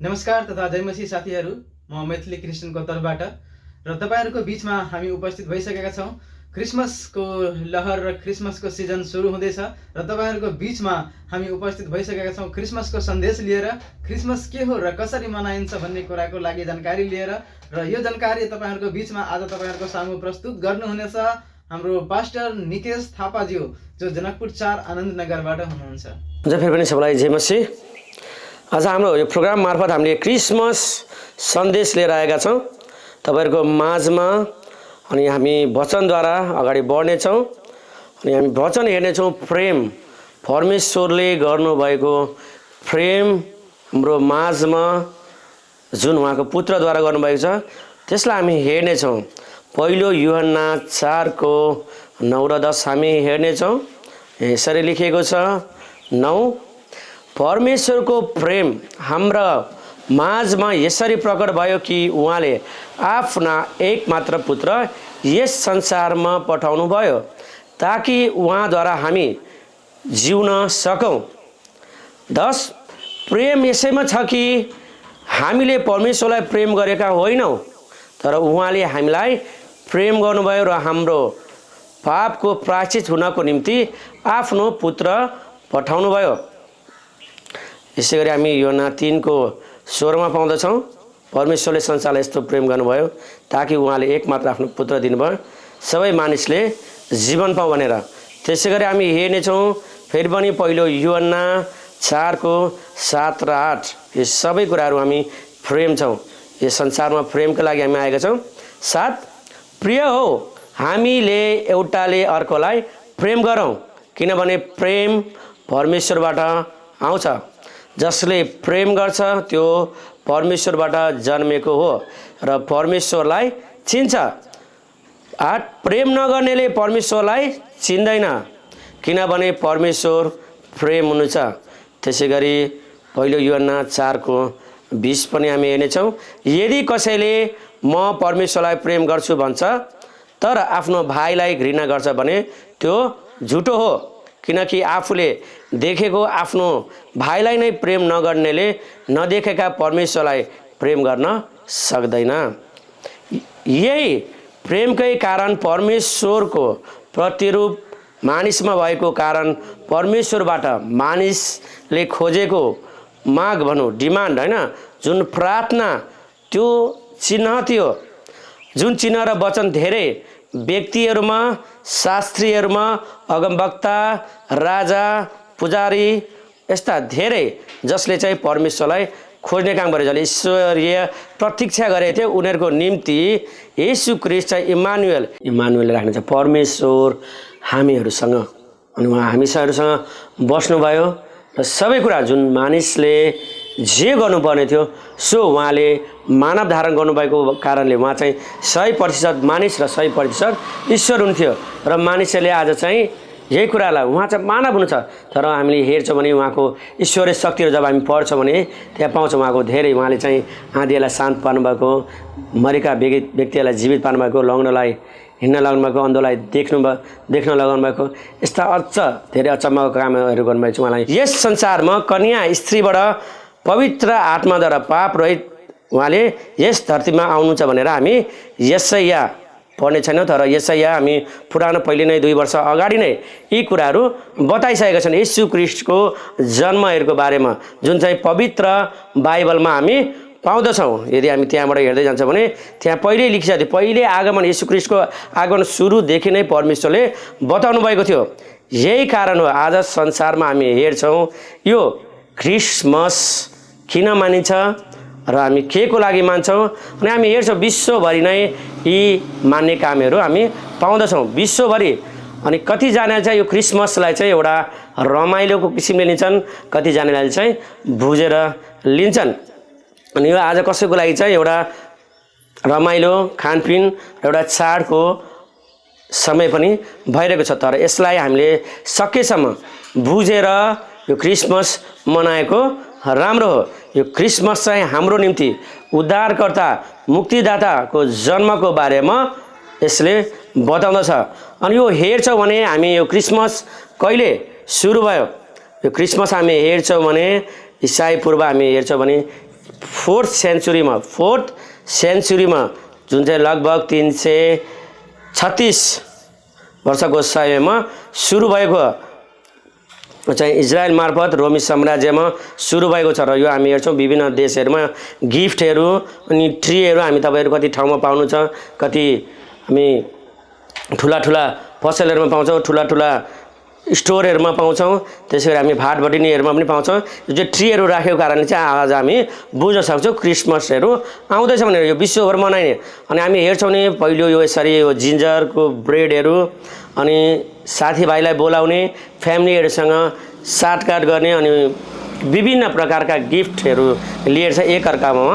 नमस्कार तथा जयमसी साथीहरू, म मैथिली क्रिस्चियनको तर्फबाट र तपाईहरुको बीचमा हामी उपस्थित भइसकेका छौं। क्रिसमसको लहर र क्रिसमसको सिजन सुरु हुँदैछ र तपाईहरुको बीचमा हामी उपस्थित भइसकेका छौं क्रिसमसको सन्देश लिएर। क्रिसमस के हो र कसरी मनाइन्छ भन्ने कुराको लागि जानकारी लिएर र यो जानकारी तपाईहरुको बीचमा आज तपाईहरुको सामु प्रस्तुत गर्नुहुनेछ हाम्रो पास्टर निकेश थापाज्यू, जो जनकपुर 4 आनन्दनगरबाट हुनुहुन्छ। फेरि पनि सबैलाई जयमसी। आज हाम्रो यो प्रोग्राम मार्फत हामीले क्रिसमस सन्देश लिएर आएका छौँ तपाईहरुको माझमा। अनि हामी वचनद्वारा अगाडि बढ्नेछौँ अनि हामी वचन हेर्नेछौँ। प्रेम, परमेश्वरले गर्नुभएको प्रेम हाम्रो माझमा जुन उहाँको पुत्रद्वारा गर्नुभएको छ त्यसलाई हामी हेर्नेछौँ। पहिलो यूहन्ना 4को 9 र 10 हामी हेर्नेछौँ। यसरी लेखिएको छ, 9 परमेश्वरको प्रेम हाम्रा माझमा यसरी प्रकट भयो कि उहाँले आफ्ना एकमात्र पुत्र यस संसारमा पठाउनु भयो ताकि उहाँद्वारा हामी जिउन सकौँ। 10 प्रेम यसैमा छ कि हामीले परमेश्वरलाई प्रेम गरेका होइनौँ, तर उहाँले हामीलाई प्रेम गर्नुभयो र हाम्रो पापको प्रायश्चित हुनको निम्ति आफ्नो पुत्र पठाउनु भयो। यसै गरी हामी यूहन्ना 3को 16मा पाउँदछौँ, परमेश्वरले संसारलाई यस्तो प्रेम गर्नुभयो ताकि उहाँले एकमात्र आफ्नो पुत्र दिनुभयो सबै मानिसले जीवन पाऊ भनेर। त्यसै गरी हामी हेर्नेछौँ फेरि पनि पहिलो यूहन्ना 4को 7 र 8। यो सबै कुराहरू हामी प्रेम छौँ, यो संसारमा प्रेमको लागि हामी आएका छौँ। 7 प्रिय हो हामीले एउटाले अर्कोलाई प्रेम गरौँ, किनभने प्रेम परमेश्वरबाट आउँछ। जसले प्रेम गर्छ त्यो परमेश्वरबाट जन्मेको हो र परमेश्वरलाई चिन्छ। 8 प्रेम नगर्नेले परमेश्वरलाई चिन्दैन, किनभने परमेश्वर प्रेम हुनुहुन्छ। त्यसै गरी पहिलो यूहन्ना 4को 20 पनि हामी हेर्नेछौँ। यदि कसैले म परमेश्वरलाई प्रेम गर्छु भन्छ तर आफ्नो भाइलाई घृणा गर्छ भने त्यो झुटो हो, किनकि आफूले देखेको आफ्नो भाइलाई नै प्रेम नगर्नेले नदेखेका परमेश्वरलाई प्रेम गर्न सक्दैन। यही प्रेमकै कारण परमेश्वरको प्रतिरूप मानिसमा भएको कारण परमेश्वरबाट मानिसले खोजेको माग भनौँ, डिमान्ड होइन, जुन प्रार्थना त्यो चिन्ह थियो। जुन चिन्ह र वचन धेरै व्यक्तिहरूमा, शास्त्रीहरूमा, अगमवक्ता, राजा, पुजारी यस्ता धेरै जसले चाहिँ परमेश्वरलाई खोज्ने काम गरे, जसले ईश्वरीय प्रतीक्षा गरेको थियो उनीहरूको निम्ति येशू ख्रीष्ट चाहिँ इमानुएल राख्ने छ, परमेश्वर हामीहरूसँग। अनि उहाँ हामीसँग बस्नुभयो र सबै कुरा जुन मानिसले जे गर्नुपर्ने थियो सो उहाँले मानव धारण गर्नुभएको कारणले उहाँ चाहिँ 100% मानिस र 100% ईश्वर हुन्थ्यो। र मानिसहरूले आज चाहिँ यही कुरालाई उहाँ चाहिँ मानव हुनुहुन्छ, तर हामीले हेर्छौँ भने उहाँको ईश्वरीय शक्तिहरू जब हामी पढ्छौँ भने त्यहाँ पाउँछौँ उहाँको धेरै, उहाँले चाहिँ आँधीलाई शान्त पार्नुभएको, मरेका व्यक्तिहरूलाई जीवित पार्नुभएको, लौङ्गोलाई हिँड्न लगाउनुभएको, अन्धोलाई देख्न लगाउनु भएको, यस्ता अझ धेरै अचम्मको कामहरू गर्नुभएको छ उहाँलाई। यस संसारमा कन्या स्त्रीबाट पवित्र आत्माद्वारा पाप रहित उहाँले यस धरतीमा आउनुहुन्छ भनेर हामी यशाया पढ्ने छैनौँ, तर यशाया हामी पुरानो पहिले नै 2 वर्ष अगाडि नै यी कुराहरू बताइसकेका छन् येशू ख्रीष्टको जन्महरूको बारेमा, जुन चाहिँ पवित्र बाइबलमा हामी पाउँदछौँ। यदि हामी त्यहाँबाट हेर्दै जान्छौँ भने त्यहाँ पहिल्यै लेखिएको थियो, पहिले आगमन येशू ख्रीष्टको आगमन सुरुदेखि नै परमेश्वरले बताउनु भएको थियो। यही कारण हो आज संसारमा हामी हेर्छौँ यो क्रिसमस किन मानिन्छ र हामी के को लागि मान्छौँ। अनि हामी हेर्छौँ विश्वभरि नै यी मान्ने कामहरू हामी पाउँदछौँ विश्वभरि। अनि कतिजनाले चाहिँ यो क्रिसमसलाई चाहिँ एउटा रमाइलोको किसिमले लिन्छन्, कतिजनाले चाहिँ बुझेर लिन्छन्। अनि यो आज कसैको लागि चाहिँ एउटा रमाइलो खानपिन र एउटा चाडको समय पनि भइरहेको छ, तर यसलाई हामीले सकेसम्म बुझेर यो क्रिसमस मनाएको राम्रो हो। यो क्रिसमस चाहिँ हाम्रो निम्ति उद्धारकर्ता मुक्तिदाताको जन्मको बारेमा यसले बताउँदछ। अनि यो हेर्छौँ भने हामी यो क्रिसमस कहिले सुरु भयो, यो क्रिसमस हामी हेर्छौँ भने ईसाई पूर्व हामी हेर्छौँ भने फोर्थ सेन्चुरीमा जुन चाहिँ लगभग 336 वर्षको समयमा सुरु भएको चाहिँ इजरायल मार्फत रोमी साम्राज्यमा सुरु भएको छ। र यो हामी हेर्छौँ विभिन्न देशहरूमा गिफ्टहरू अनि ट्रीहरू हामी तपाईँहरू कति ठाउँमा पाउनुहुन्छ, कति हामी ठुला पसलहरूमा पाउँछौँ, ठुला स्टोरहरूमा पाउँछौँ, त्यसै गरी हामी भाटबटिनीहरूमा पनि पाउँछौँ। यो चाहिँ ट्रीहरू राखेको कारणले चाहिँ आज हामी बुझ्न सक्छौँ क्रिसमसहरू आउँदैछ भनेर, यो विश्वभर मनाइने। अनि हामी हेर्छौँ नि पहिलो यो यसरी यो जिन्जरको ब्रेडहरू अनि साथीभाइलाई बोलाउने, फ्यामिलीहरूसँग साटकाट गर्ने अनि विभिन्न प्रकारका गिफ्टहरू लिएर चाहिँ एकअर्कामा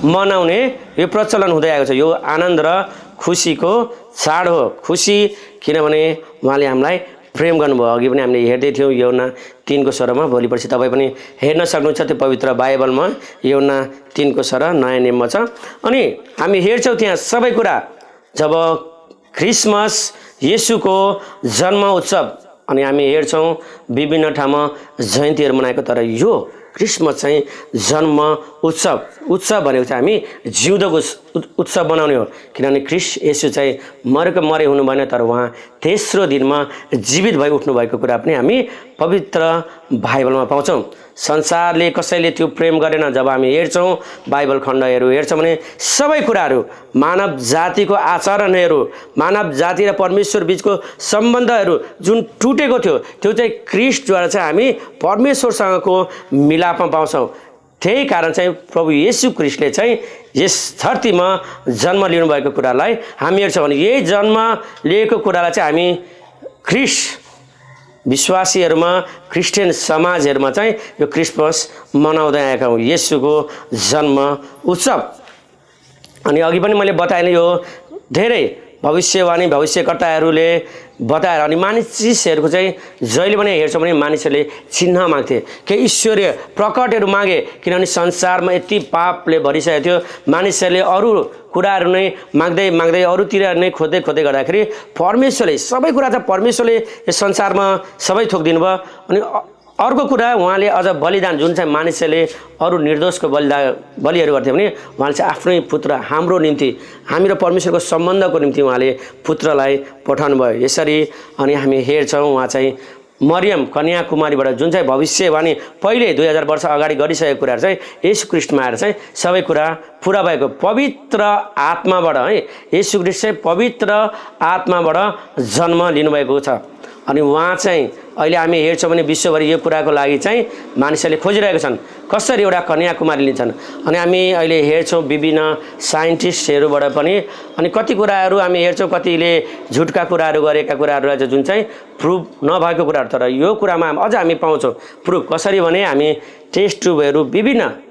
मनाउने यो प्रचलन हुँदै आएको छ। यो आनन्द र खुसीको चाड हो। खुसी किनभने उहाँले हामीलाई प्रेम गर्नुभयो। अघि पनि हामीले हेर्दै थियौँ यूहन्ना 3:16मा, भोलि पर्सि तपाईँ पनि हेर्न सक्नुहुन्छ त्यो पवित्र बाइबलमा यूहन्ना 3:16 नयाँ नियममा छ। अनि हामी हेर्छौँ त्यहाँ सबै कुरा जब क्रिसमस येशूको जन्म उत्सव अनि हामी हेर्छौँ विभिन्न ठाउँमा जयन्तीहरू मनाएको, तर यो क्रिसमस चाहिँ जन्म उत्सव भनेको चाहिँ हामी जिउँदोको उत्सव बनाउने हो। किनभने येशू चाहिँ मरे हुनु भएन, तर उहाँ तेस्रो दिनमा जीवित भई उठ्नु भएको कुरा पनि हामी पवित्र बाइबलमा पाउँछौँ। संसारले कसैले त्यो प्रेम गरेन। जब हामी हेर्छौँ बाइबल खण्डहरू हेर्छौँ भने सबै कुराहरू मानव जातिको आचरणहरू, मानव जाति र परमेश्वर बिचको सम्बन्धहरू जुन टुटेको थियो त्यो चाहिँ क्रिस्टद्वारा चाहिँ हामी परमेश्वरसँगको मिलापमा पाउँछौँ। त्यही कारण चाहिँ प्रभु येशू क्रिस्टले चाहिँ यस धरतीमा जन्म लिनुभएको कुरालाई हामी हेर्छौँ भने यही जन्म लिएको कुरालाई चाहिँ हामी क्रिस्ट विश्वासीहरूमा, क्रिस्चियन समाजहरूमा चाहिँ यो क्रिसमस मनाउँदै आएका हौँ, येशूको जन्म उत्सव। अनि अघि पनि मैले बताएँ यो धेरै भविष्यवाणी भविष्यकर्ताहरूले बताएर अनि मानिसहरूको चाहिँ जहिले पनि हेर्छौँ भने मानिसहरूले चिन्ह माग्थे, के ईश्वरीय प्रकटहरू मागे। किनभने संसारमा यति पापले भरिसकेको थियो, मानिसहरूले अरू कुराहरू नै माग्दै अरूतिर नै खोज्दै गर्दाखेरि परमेश्वरले सबै कुरा चाहिँ परमेश्वरले यस संसारमा सबै थोकिदिनु भयो। अनि अर्को कुरा उहाँले अझ बलिदान जुन चाहिँ मानिसहरूले अरू निर्दोषको बलिहरू गर्थे भने उहाँले चाहिँ आफ्नै पुत्र हाम्रो निम्ति, हामी र परमेश्वरको सम्बन्धको निम्ति उहाँले पुत्रलाई पठाउनु भयो। यसरी अनि हामी हेर्छौँ उहाँ चाहिँ मरियम कन्याकुमारीबाट जुन चाहिँ भविष्यवाणी पहिले 2000 वर्ष अगाडि गरिसकेको कुराहरू चाहिँ येशू क्रिस्टमा आएर चाहिँ सबै कुरा पुरा भएको पवित्र आत्माबाट है, येशू क्रिस्ट चाहिँ पवित्र आत्माबाट जन्म लिनुभएको छ। अनि उहाँ चाहिँ अहिले हामी हेर्छौँ भने विश्वभरि यो कुराको लागि चाहिँ मानिसहरूले खोजिरहेका छन् कसरी एउटा कन्याकुमारी लिन्छन्। अनि हामी अहिले हेर्छौँ विभिन्न साइन्टिस्टहरूबाट पनि अनि कति कुराहरू हामी हेर्छौँ, कतिले झुटका कुराहरू गरेका कुराहरूलाई जुन चाहिँ प्रुभ नभएको कुराहरू, तर यो कुरामा अझ हामी पाउँछौँ प्रुभ कसरी भने हामी टेस्ट ट्युबहरू विभिन्न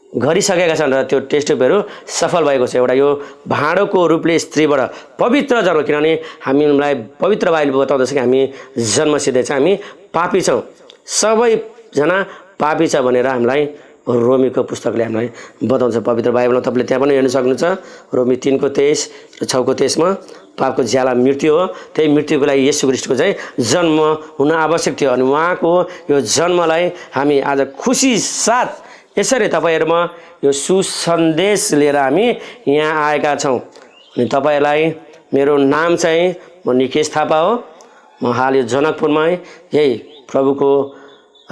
गरिसकेका छन् र त्यो टेस्ट ट्युबहरू सफल भएको छ। एउटा यो भाँडोको रूपले स्त्रीबाट पवित्र जन्म, किनभने हामीलाई पवित्र बाइबल बताउँदछ कि हामी जन्मसिधै चाहिँ हामी पापी छौँ, सबैजना पापी छ भनेर हामीलाई रोमीको पुस्तकले हामीलाई बताउँछ पवित्र बाइबलमा। तपाईँले त्यहाँ पनि हेर्न सक्नुहुन्छ रोमी 3:23 र 6:23मा पापको ज्याला मृत्यु हो, त्यही मृत्युको लागि येशू क्रिस्टको चाहिँ जन्म हुन आवश्यक थियो। अनि उहाँको यो जन्मलाई हामी आज खुसी साथ यसरी तपाईँहरूमा यो सुसन्देश लिएर हामी यहाँ आएका छौँ। अनि तपाईँहरूलाई मेरो नाम चाहिँ म निकेश थापा हो। म हाल यो जनकपुरमा यही प्रभुको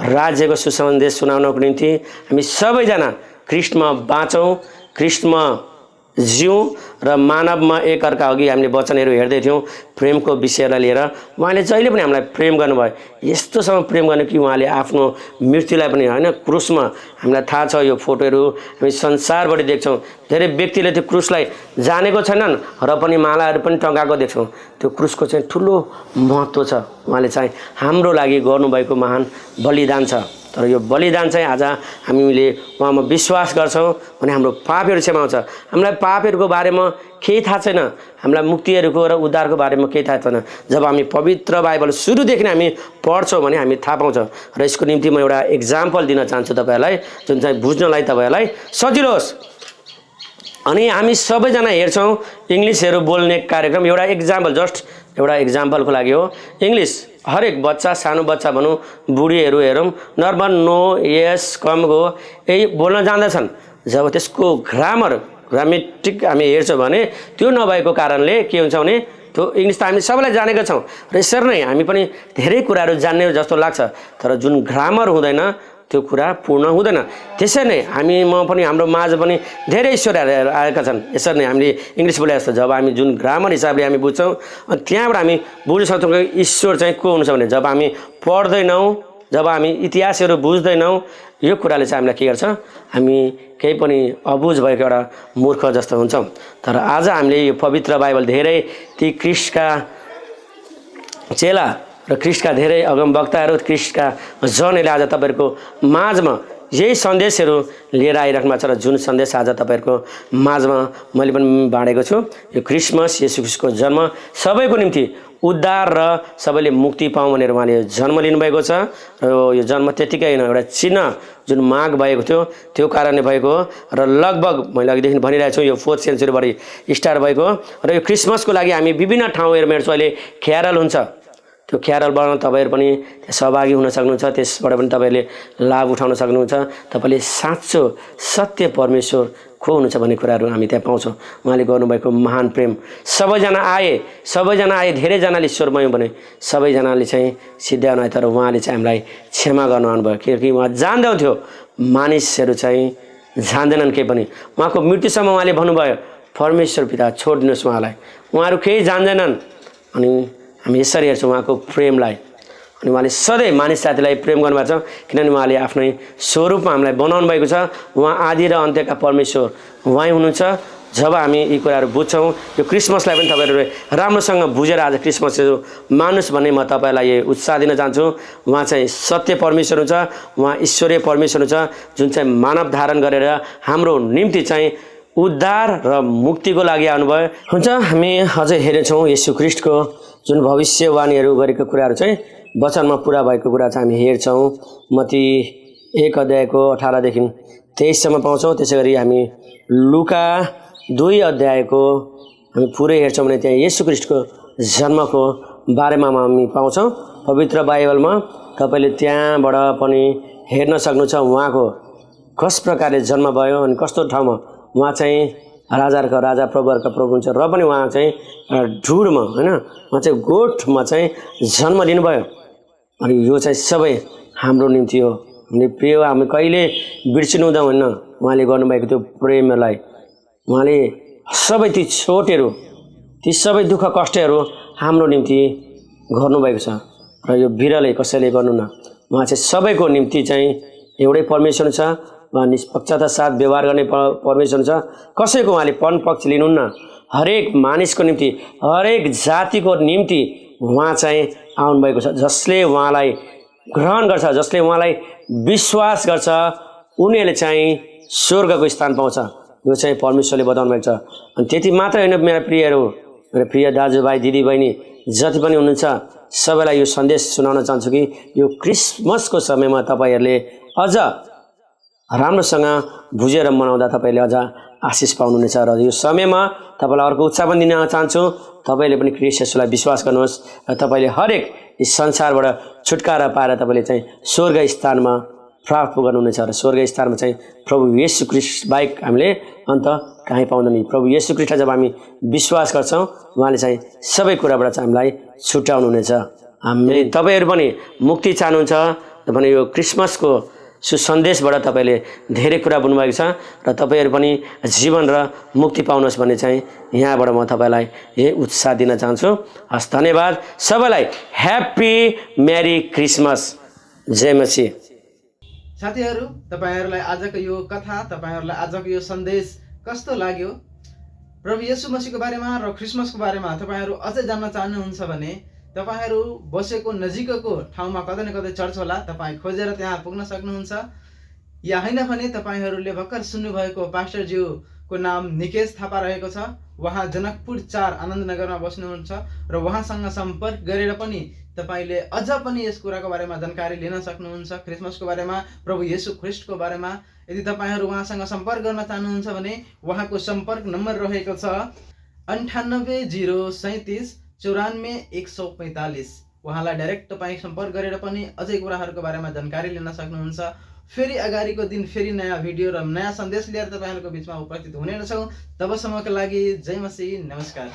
राज्यको सुसन्देश सुनाउनको निम्ति हामी सबैजना क्रिस्टमा बाँचौँ, क्रिस्टमा जिउँ र मानवमा एकअर्का अघि हामीले वचनहरू हेर्दै थियौँ प्रेमको विषयलाई लिएर। उहाँले जहिले पनि हामीलाई प्रेम गर्नुभयो, यस्तोसँग प्रेम गर्नु कि उहाँले आफ्नो मृत्युलाई पनि होइन क्रुसमा, हामीलाई थाहा छ यो फोटोहरू हामी संसारभरि देख्छौँ, धेरै व्यक्तिले त्यो क्रुसलाई जानेको छैनन् र पनि मालाहरू पनि टँगाएको देख्छौँ। त्यो क्रुसको चाहिँ ठुलो महत्त्व छ, उहाँले चाहिँ हाम्रो लागि गर्नुभएको महान बलिदान छ। तर यो बलिदान चाहिँ आज हामीले उहाँमा विश्वास गर्छौँ भने हाम्रो पापहरू क्षमा हुन्छ। हामीलाई पापहरूको बारेमा केही थाहा छैन, हामीलाई मुक्तिहरूको र उद्धारको बारेमा केही थाहा छैन। जब हामी पवित्र बाइबल सुरुदेखि हामी पढ्छौँ भने हामी थाहा पाउँछौँ। र यसको निम्ति म एउटा इक्जाम्पल दिन चाहन्छु तपाईँहरूलाई, जुन चाहिँ बुझ्नलाई तपाईँहरूलाई सजिलो होस्। अनि हामी सबैजना हेर्छौँ इङ्ग्लिसहरू बोल्ने कार्यक्रम, एउटा इक्जाम्पल, जस्ट एउटा इक्जाम्पलको लागि हो। इङ्ग्लिस हरेक बच्चा, सानो बच्चा भनौँ, बुढीहरू हेरौँ, नर्मल, नो, यस, कम गो यही बोल्न जान्दछन्। जब त्यसको ग्रामेटिक हामी हेर्छौँ भने त्यो नभएको कारणले के हुन्छ भने त्यो इङ्ग्लिस त हामी सबैलाई जानेका छौँ र यसरी नै हामी पनि धेरै कुराहरू जान्ने जस्तो लाग्छ, तर जुन ग्रामर हुँदैन त्यो कुरा पूर्ण हुँदैन। त्यसै नै म पनि हाम्रो माझ पनि धेरै ईश्वरहरू आएका छन्। यसरी नै हामीले इङ्ग्लिस बोले जस्तो जब हामी जुन ग्रामर हिसाबले हामी बुझ्छौँ अनि त्यहाँबाट हामी बुझ्न सक्छौँ कि ईश्वर चाहिँ को हुन्छ भने जब हामी पढ्दैनौँ, जब हामी इतिहासहरू बुझ्दैनौँ, यो कुराले चाहिँ हामीलाई के गर्छ, हामी केही पनि अबुझ भएको एउटा मूर्ख जस्तो हुन्छौँ। तर आज हामीले यो पवित्र बाइबल धेरै ती ख्रिस्टका चेला र ख्रिस्टका धेरै अगमवक्ताहरू, ख्रिस्टका जनहरूले आज तपाईँहरूको माझमा यही सन्देशहरू लिएर आइराख्नु भएको छ र जुन सन्देश आज तपाईँहरूको माझमा मैले पनि बाँडेको छु। यो क्रिसमस येशू ख्रिस्टको जन्म सबैको निम्ति उद्धार र सबैले मुक्ति पाऊँ भनेर उहाँले जन्म लिनुभएको छ र यो जन्म त्यतिकै होइन, एउटा चिन्ह जुन माग भएको थियो त्यो कारणले भएको र लगभग मैले अघिदेखि भनिरहेको छु यो 4th सेन्चुरीबाट स्टार्ट भएको र यो क्रिसमसको लागि हामी विभिन्न ठाउँहरूमा हेर्छौँ अहिले ख्यारल हुन्छ। त्यो ख्यारलबाट तपाईँहरू पनि सहभागी हुन सक्नुहुन्छ, त्यसबाट पनि तपाईँहरूले लाभ उठाउन सक्नुहुन्छ। तपाईँले साँचो सत्य परमेश्वर को हुनुहुन्छ भन्ने कुराहरू हामी त्यहाँ पाउँछौँ। उहाँले गर्नुभएको महान प्रेम, सबैजना आए धेरैजनाले ईश्वरमय भने सबैजनाले चाहिँ सिद्ध्याउन आए, तर उहाँले चाहिँ हामीलाई क्षमा गर्नु आउनुभयो किनकि उहाँ जान्दैथ्यो मानिसहरू चाहिँ जान्दैनन् केही पनि। उहाँको मृत्युसम्म उहाँले भन्नुभयो परमेश्वर पिता छोडिदिनुहोस् उहाँलाई, उहाँहरू केही जान्दैनन्। अनि हामी यसरी हेर्छौँ उहाँको प्रेमलाई। अनि उहाँले सधैँ मानिस जातिलाई प्रेम गर्नुभएको छ किनभने उहाँले आफ्नै स्वरूपमा हामीलाई बनाउनु भएको छ। उहाँ आदि र अन्त्यका परमेश्वर उहाँ हुनुहुन्छ। जब हामी यी कुराहरू बुझ्छौँ, यो क्रिसमसलाई पनि तपाईँहरूले राम्रोसँग बुझेर आज क्रिसमसहरू मान्नुहोस् भन्ने म तपाईँलाई यो उत्साह दिन चाहन्छु। उहाँ चाहिँ सत्य परमेश्वर हुन्छ, उहाँ ईश्वरीय परमेश्वर हुन्छ जुन चाहिँ मानव धारण गरेर हाम्रो निम्ति चाहिँ उद्धार र मुक्तिको लागि आउनुभयो। हुन्छ, हामी अझै हेर्नेछौँ येशू ख्रिस्टको जुन भविष्यवाणीहरू गरेको कुराहरू चाहिँ वचनमा पुरा भएको कुरा चाहिँ हामी हेर्छौँ। मत्ती 1 अध्यायको 18देखि 23सम्म पाउँछौँ। त्यसै गरी हामी लुका 2 अध्यायको हामी पुरै हेर्छौँ भने त्यहाँ येशू ख्रिस्टको जन्मको बारेमा हामी पाउँछौँ। पवित्र बाइबलमा तपाईँले त्यहाँबाट पनि हेर्न सक्नुहुन्छ उहाँको कस प्रकारले जन्म भयो अनि कस्तो ठाउँमा उहाँ चाहिँ राजाहरूको राजा प्रभुहरूका प्रभु हुन्छ र पनि उहाँ चाहिँ ढुडमा होइन, उहाँ चाहिँ गोठमा चाहिँ जन्म लिनुभयो। अनि यो चाहिँ सबै हाम्रो निम्ति हो। हामीले प्रिय हामी कहिले बिर्सिनु हुँदैन उहाँले गर्नुभएको त्यो प्रेमलाई। उहाँले सबै ती छोटहरू, ती सबै दुःख कष्टहरू हाम्रो निम्ति गर्नुभएको छ र यो बिरलै कसैले गर्नु न। उहाँ चाहिँ सबैको निम्ति चाहिँ एउटै परमेश्वर छ, उहाँ निष्पक्षता साथ व्यवहार गर्ने परमेश्वर छ। कसैको उहाँले पक्ष लिनुहुन्न। हरेक मानिसको निम्ति, हरेक जातिको निम्ति उहाँ चाहिँ आउनुभएको छ। जसले उहाँलाई ग्रहण गर्छ, जसले उहाँलाई विश्वास गर्छ, उनीहरूले चाहिँ स्वर्गको स्थान पाउँछ। यो चाहिँ परमेश्वरले बताउनु भएको छ। अनि त्यति मात्रै होइन मेरा प्रियहरू, मेरा प्रिय दाजुभाइ दिदीबहिनी जति पनि हुनुहुन्छ सबैलाई यो सन्देश सुनाउन चाहन्छु कि यो क्रिसमसको समयमा तपाईँहरूले अझ राम्रोसँग बुझेर मनाउँदा तपाईँले अझ आशिष पाउनुहुनेछ। र यो समयमा तपाईँलाई अर्को उत्साह पनि दिन चाहन्छु, तपाईँले पनि ख्रीष्ट येशूलाई विश्वास गर्नुहोस् र तपाईँले हरेक यस संसारबाट छुटकारा पाएर तपाईँले चाहिँ स्वर्ग स्थानमा प्राप्त गर्नुहुनेछ। र स्वर्ग स्थानमा चाहिँ प्रभु येशू ख्रीष्ट बाहेक हामीले अन्त कहीँ पाउँदैन। प्रभु येशू ख्रीष्टलाई जब हामी विश्वास गर्छौँ उहाँले चाहिँ सबै कुराबाट चाहिँ हामीलाई छुट्याउनुहुनेछ। हामी तपाईँहरू पनि मुक्ति चाहनुहुन्छ भने यो क्रिसमसको सुसन्देशबाट तपाईँले धेरै कुरा बुझ्नुभएको छ र तपाईँहरू पनि जीवन र मुक्ति पाउनुहोस् भन्ने चाहिँ यहाँबाट म तपाईँलाई यही उत्साह दिन चाहन्छु। हस्, धन्यवाद सबैलाई। Happy merry Christmas. जय मसीह। साथीहरू, तपाईँहरूलाई आजको यो कथा, तपाईँहरूलाई आजको यो सन्देश कस्तो लाग्यो? प्रभु येशू मसीहको बारेमा र क्रिसमसको बारेमा तपाईँहरू अझै जान्न चाहनुहुन्छ भने तपाईहरू बसेको नजिकको ठाउँमा कतै न कतै चर्च होला, तपाईँ खोजेर त्यहाँ पुग्न सक्नुहुन्छ। या होइन भने तपाईँहरूले भर्खर सुन्नुभएको पास्टरज्यूको नाम निकेश थापा रहेको छ। उहाँ जनकपुर 4 आनन्दनगरमा बस्नुहुन्छ र उहाँसँग सम्पर्क गरेर पनि तपाईँले अझ पनि यस कुराको बारेमा जानकारी लिन सक्नुहुन्छ। क्रिसमसको बारेमा, प्रभु येशू ख्रीष्टको बारेमा। यदि तपाईँहरू उहाँसँग सम्पर्क गर्न चाहनुहुन्छ भने उहाँको सम्पर्क नम्बर रहेको छ 98 037 94 145। उहाँलाई डाइरेक्ट तपाईँ सम्पर्क गरेर पनि अझै कुराहरूको बारेमा जानकारी लिन सक्नुहुन्छ। फेरि अगाडिको दिन फेरि नयाँ भिडियो र नयाँ सन्देश लिएर तपाईँहरूको बिचमा उपस्थित हुने नै छौँ। तबसम्मको लागि जय मसीह, नमस्कार।